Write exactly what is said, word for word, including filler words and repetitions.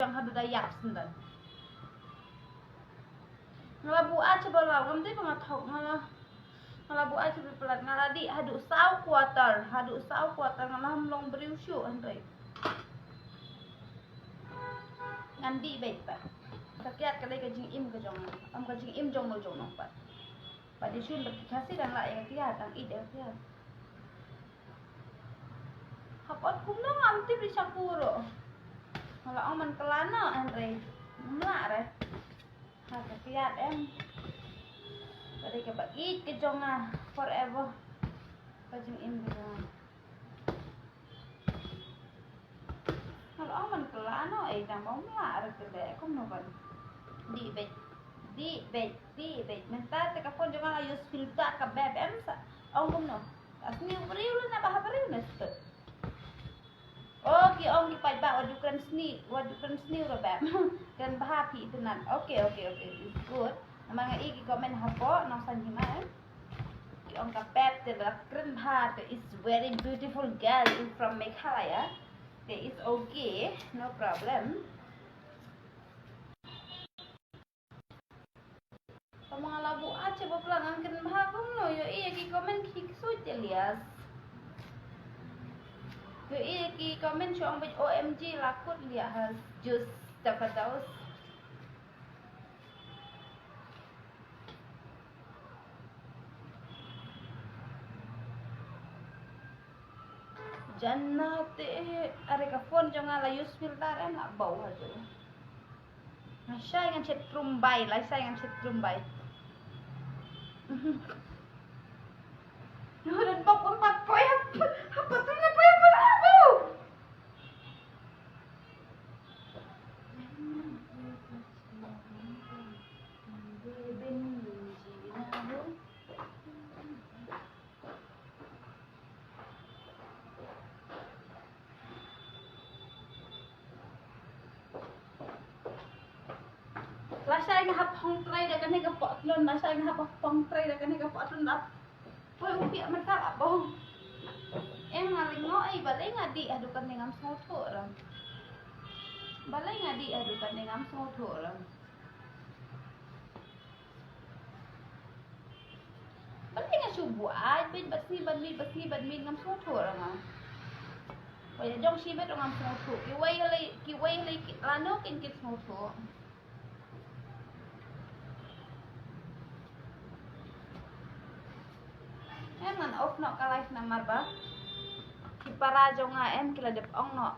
jong haduh da ïap sendon. Nga la buh ach ba la ngam dei ba nga thok nga la. Nga la buh ach ba palat nga la dih haduh saw quarter, haduh saw quarter nga la ham long briew shuh hynrei. Ngan dih beit pat. Ka kiad ka dei ka jingim ka jong nga. Ym ka jingim jong no jong no pat. Pat dei shun ba ki Khasi dang lah ïa ka kiad, dang ïeit ïa ka kiad. Hapot kumno ngam tip ri shampoo ruh. Nga la ong man kylla noh hynrei. Ngam lah re. Ha ka kiad em. Ka dei kaba ïeit ka jong nga forever. Ka jingim ka jong nga. Nga la ong man kylla noh, eh, dang bym lah re te leh kumno ban. Dih beit, dih beit, dih beit. Mynta te ka phone jong nga la use filter ka bep em sa. Ong kumno. Ka sniew briew lane ba ha briew ne stud. Oh, ki ong ki paidbah wat ju kren sniew, wat ju kren sniew ruh bep. Kren bha phi itynnad. Okay, okay, okay. It's good. Namar nga i ki comment hapoh, nongsan hima, eh. Ki ong ka bep te ba la kren bha te is very beautiful girl from Meghalaya. Te is okay, no problem. Tang ma nga la buh ach ba palat ngan kren bha kumno, ïohi ïa ki comment ki ksuid te lias. Ïohi ïa ki comment shu ong beit O M G la kut liah ha juice da ka daus. Jannat eh, are ka phone jong nga la use filter em la bau ha ju. Lashai ngan shet trumbai, lashai ngan shet trumbai. Ngan bok pun pat poi hap, hap pat na poi hap pat abu. Lashai nga hap hong trai da kane ka potlun, lashai nga hap hong trai da kane ka potlun lap. Poi u piak mynta la bong. Em nga lyngngoh ei, balei nga dih haduh kane ngam sngewthuh rang. Balei nga dih haduh kane ngam sngewthuh rang. Balei nga shu buaid beit bad sngi bad miet, bad sngi bad miet, ngam sngewthuh rang nga. Ba ïa jong shi beit ngam sngewthuh. Kiwei lei, kiwei lei lano kin kit sngewthuh. Em ngan off noh ka live namar ba ki para jong nga em ki la dep ong noh.